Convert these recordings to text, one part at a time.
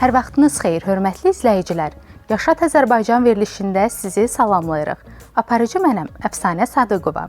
Hər vaxtınız xeyir, hörmətli izləyicilər. Yaşat Azərbaycan verilişində sizi salamlayırıq. Aparıcı mənəm, Əfsanə Sadıqova.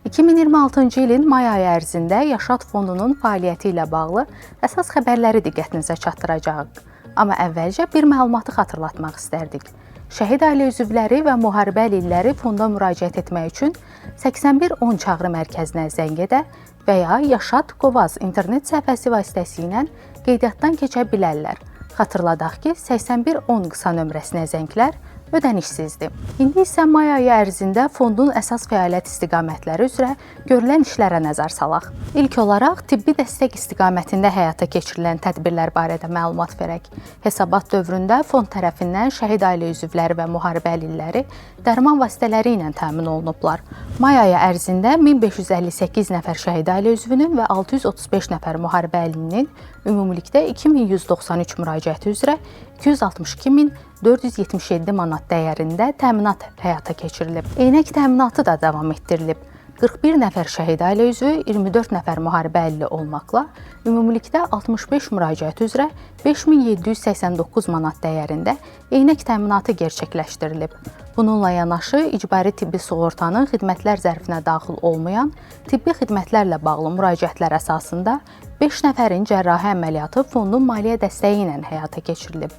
2026-cı ilin may ayı ərzində Yaşat Fondunun fəaliyyəti ilə bağlı əsas xəbərləri diqqətinizə çatdıracağıq. Amma əvvəlcə bir məlumatı xatırlatmaq istərdik. Şəhid ailə üzvləri və müharibə əlilləri fonda müraciət etmək üçün 8110 çağrı mərkəzinə zəng edə və ya Yaşat Qovaz internet səhifəsi vasitəsilə qeydiyyatdan keçə bilərlər. Xatırladaq ki, 8110 qısa nömrəsinə zənglər ödənişsizdir. İndi isə may ayı ərzində fondun əsas fəaliyyət istiqamətləri üzrə görülən işlərə nəzər salaq. İlk olaraq tibbi dəstək istiqamətində həyata keçirilən tədbirlər barədə məlumat verək. Hesabat dövründə fond tərəfindən şəhid ailə üzvləri və müharibə əlilləri dərman vasitələri ilə təmin olunublar. May ayı ərzində 1558 nəfər şəhid ailə üzvünün və 635 nəfər müharibə əlilinin ümumilikdə 2193 müraciəti üzrə 262.477 manat dəyərində təminat həyata keçirilib. Eynək təminatı da davam etdirilib. 41 nəfər şəhid ailə üzvü, 24 nəfər müharibə əlili olmaqla ümumilikdə 65 müraciət üzrə 5789 manat dəyərində eynək təminatı gerçəkləşdirilib. Bununla yanaşı icbari tibbi sığortanın xidmətlər zərfinə daxil olmayan tibbi xidmətlərlə bağlı müraciətlər əsasında 5 nəfərin cərrahi əməliyyatı fondun maliyyə dəstəyi ilə həyata keçirilib.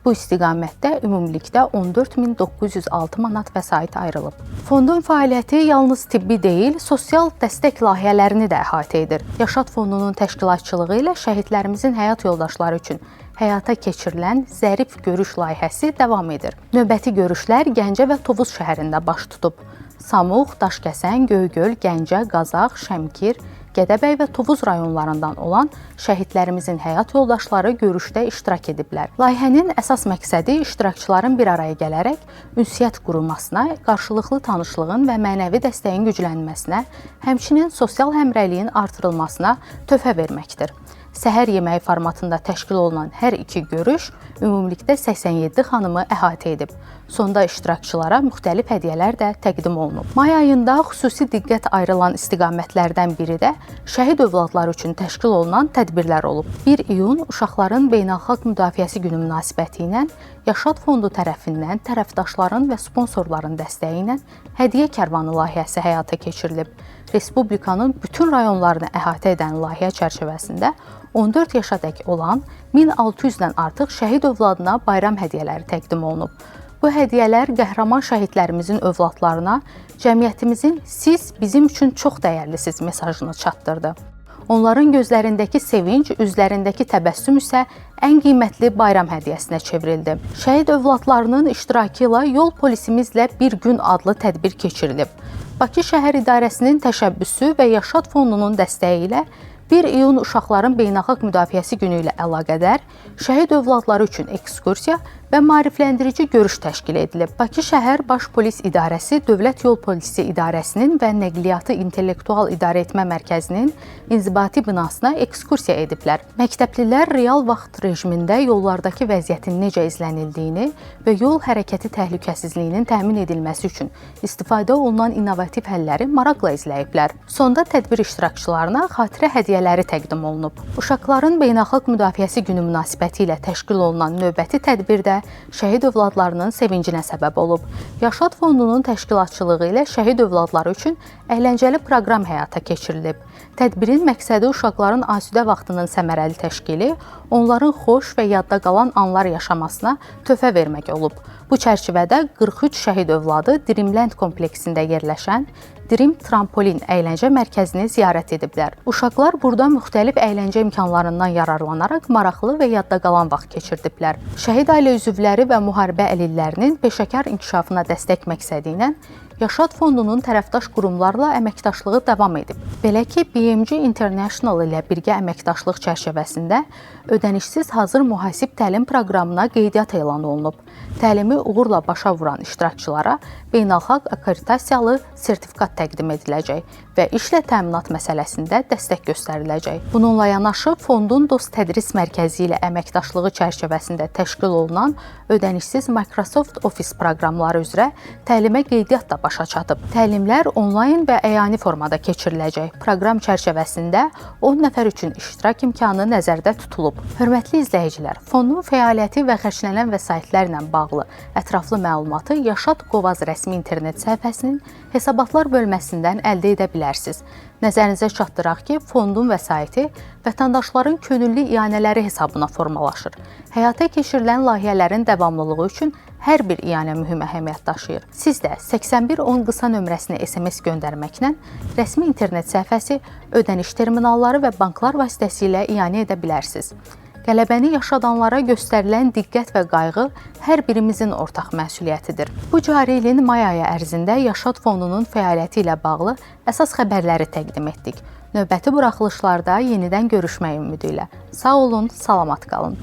Bu istiqamətdə ümumilikdə 14.906 manat vəsait ayrılıb. Fondun fəaliyyəti yalnız tibbi deyil, sosial dəstək layihələrini də əhatə edir. Yaşat Fondunun təşkilatçılığı ilə şəhidlərimizin həyat yoldaşları üçün həyata keçirilən Zərif görüş layihəsi davam edir. Növbəti görüşlər Gəncə və Tovuz şəhərində baş tutub. Samux, Daşkəsən, Göygöl, Gəncə, Qazax, Şəmkir, Gədəbəy və Tovuz rayonlarından olan şəhidlərimizin həyat yoldaşları görüşdə iştirak ediblər. Layihənin əsas məqsədi iştirakçıların bir araya gələrək ünsiyyət qurulmasına, qarşılıqlı tanışlığın və mənəvi dəstəyin güclənməsinə, həmçinin sosial həmrəyliyin artırılmasına töhfə verməkdir. Səhər yeməyi formatında təşkil olunan hər iki görüş ümumilikdə 87 xanımı əhatə edib. Sonda iştirakçılara müxtəlif hədiyyələr də təqdim olunub. May ayında xüsusi diqqət ayrılan istiqamətlərdən biri də şəhid övladları üçün təşkil olunan tədbirlər olub. 1 iyun Uşaqların Beynəlxalq Müdafiəsi Günü münasibəti ilə Yaşat Fondu tərəfindən tərəfdaşların və sponsorların dəstəyi ilə Hədiyyə Kərvanı layihəsi həyata keçirilib. Respublikanın bütün rayonlarını əhatə edən layihə çərçivəsində 14 yaşadək olan 1600-dən artıq şəhid övladına bayram hədiyyələri təqdim olunub. Bu hədiyyələr qəhrəman şəhidlərimizin övladlarına cəmiyyətimizin siz bizim üçün çox dəyərlisiniz mesajını çatdırdı. Onların gözlərindəki sevinc, üzlərindəki təbəssüm isə ən qiymətli bayram hədiyyəsinə çevrildi. Şəhid övladlarının iştirakı ilə Yol polisimizlə bir gün adlı tədbir keçirilib. Bakı şəhər idarəsinin təşəbbüsü və Yaşad Fondunun dəstəyi ilə 1 iyun Uşaqların Beynəlxalq Müdafiəsi Günü ilə əlaqədar şəhid övladları üçün ekskursiya və maarifləndirici görüş təşkil edilib. Bakı şəhər Baş Polis İdarəsi, Dövlət Yol Polisi İdarəsinin və Nəqliyyatı İntellektual İdarəetmə Mərkəzinin inzibati binasına ekskursiya ediblər. Məktəblilər real vaxt rejimində yollardakı vəziyyətin necə izlənildiyini və yol hərəkəti təhlükəsizliyinin təmin edilməsi üçün istifadə olunan innovativ həlləri maraqla izləyiblər. Sonda tədbir iştirakçılarına xatirə hədiyyələri təqdim olunub. Uşaqların Beynəlxalq Müdafiəsi Günü münasibəti ilə təşkil olunan növbəti tədbirdə şəhid övladlarının sevincinə səbəb olub. Yaşad Fondunun təşkilatçılığı ilə şəhid övladları üçün əyləncəli proqram həyata keçirilib. Tədbirin məqsədi uşaqların asudə vaxtının səmərəli təşkili, onların xoş və yadda qalan anlar yaşamasına töhfə vermək olub. Bu çərçivədə 43 şəhid övladı Dreamland kompleksində yerləşən Dream Trampolin əyləncə mərkəzini ziyarət ediblər. Uşaqlar burada müxtəlif əyləncə imkanlarından yararlanaraq maraqlı və yadda qalan vaxt keçirdiblər. Şəhid ailə üzvləri və müharibə əlillərinin peşəkar inkişafına dəstək məqsədi ilə Yaşad Fondunun tərəfdaş qurumlarla əməkdaşlığı davam edib. Belə ki, BMG International ilə birgə əməkdaşlıq çərçivəsində ödənişsiz hazır mühasib təlim proqramına qeydiyyat elan olunub. Təlimi uğurla başa vuran iştirakçılara beynəlxalq akkreditasiyalı sertifikat təqdim ediləcək və işlə təminat məsələsində dəstək göstəriləcək. Bununla yanaşı fondun Dost Tədris Mərkəzi ilə əməkdaşlığı çərçivəsində təşkil olunan ödənişsiz Microsoft Office proqramları üzrə təlimə qeydiyyat da başa çatıb. Təlimlər onlayn və əyani formada keçiriləcək. Proqram çərçivəsində 10 nəfər üçün iştirak imkanı nəzərdə tutulub. Hörmətli izləyicilər, fondun fəaliyyəti və xərclənən vəsaitlərlə bağlı ətraflı məlumatı Yaşad Qovaz rəsmi internet səhifəsinin hesabatlar bölməsindən əldə edə bilərsiniz. Nəzərinizə çatdıraq ki, fondun vəsaiti vətəndaşların könüllü ianələri hesabına formalaşır. Həyata keçirilən layihələrin davamlılığı üçün hər bir ianə mühüm əhəmiyyət daşıyır. Siz də 8110 qısa nömrəsinə SMS göndərməklə rəsmi internet səhifəsi, ödəniş terminalları və banklar vasitəsilə ianə edə bilərsiniz. Qələbəni yaşadanlara göstərilən diqqət və qayğı hər birimizin ortaq məsuliyyətidir. Bu cari ilin may ayı ərzində Yaşad Fondunun fəaliyyəti ilə bağlı əsas xəbərləri təqdim etdik. Növbəti buraxılışlarda yenidən görüşmək ümidi ilə. Sağ olun, salamat qalın.